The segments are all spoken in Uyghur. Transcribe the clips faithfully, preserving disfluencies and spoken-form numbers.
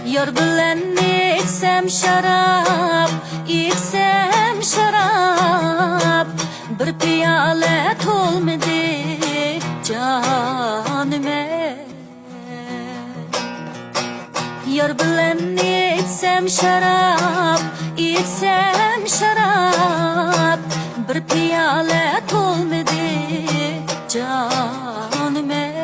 يار بىلەن ئىچسەم شاراب، ئىچسەم شاراب، بىر پىيالە تولمىدى جانىم ئەي. يار بىلەن ئىچسەم شاراب، ئىچسەم شاراب، بىر پىيالە تولمىدى جانىم ئەي.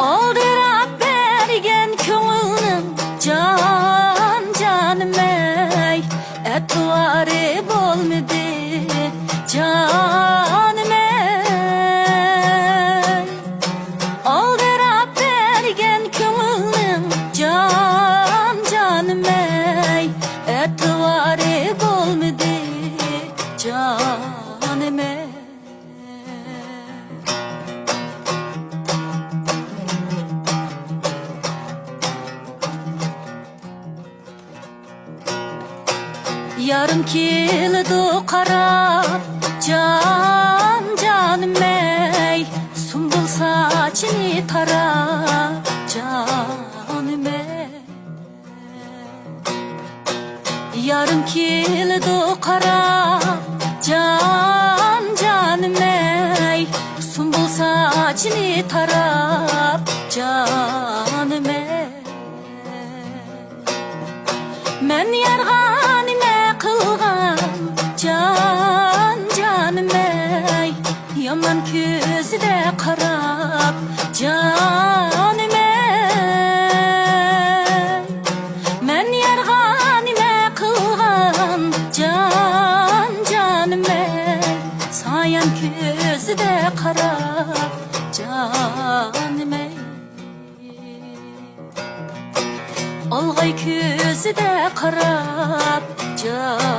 ئالدىراپ بەرگەن كۆڭۈلنىڭ جان جانىم ئەي، ئەتىۋارى بولمىدى جانىم ئەي. ئالدىراپ بەرگەن كۆڭۈلنىڭ جان جانىم ئەي، ئەتىۋارى بولمىدى جانىم ئەي. يارىم كېلىدۇ قاراپ، جان جانىم ئەي، سۇمبۇل ساچىنى تاراپ، جانىم ئەي. يارىم كېلىدۇ قاراپ، جان جانىم ئەي، سۇمبۇل ساچىنى تاراپ، جانىم ئەي. مەن يارغا نېمە قىلغان، جان جانىم ئەي، يامان كۆزىدە قاراپ، جانىم ئەي. مەن يارغا نېمە قىلغان، جان جانىم ئەي، سايام كۆزىدە قاراپ، جانىم ئەي. ئالغاي كۆزىدە قاراپ، جان